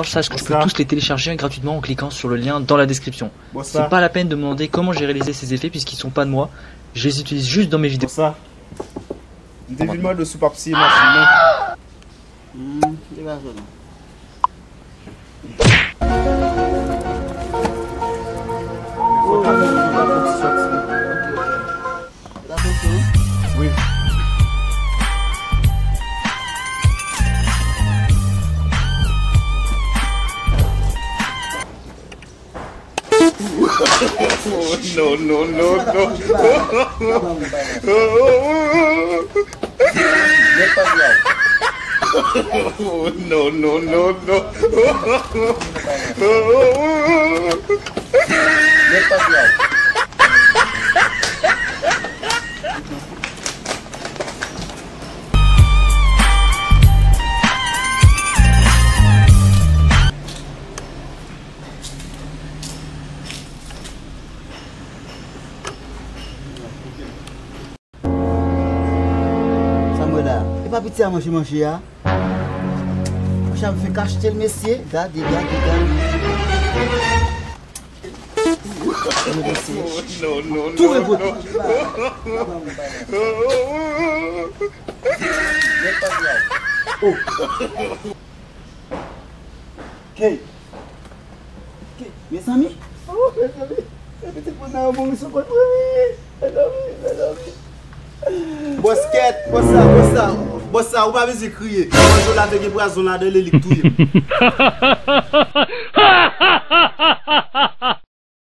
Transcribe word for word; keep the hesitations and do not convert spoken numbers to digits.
Sache que tu peux tous les télécharger gratuitement en cliquant sur le lien dans la description. C'est pas la peine de me demander comment j'ai réalisé ces effets puisqu'ils sont pas de moi. Je les utilise juste dans mes vidéos. Bon, ça. M te vin mande w si w p ap siye machin nan. Hmm, li pa jwenn. Fò ta fè yon ti sòti. Wi. No, no, no, no. No, no, no, no. Sa m wè la? E pa piti a manje manje a? Monchè, ap fenk achte l, mesye. Gade, gade, gade. Tou repote. Oh. K. K. Mezanmi. Oh, mezanmi. Se pitit moun nan yo mouri sou kont mwen, wi. Mezanmi, mezanmi. Bòs kèt, bòs sa, bòs sa. Bòs sa, ou pa bezwen kriye. Manzè la te gen pwazon ladan l, e li k touye m.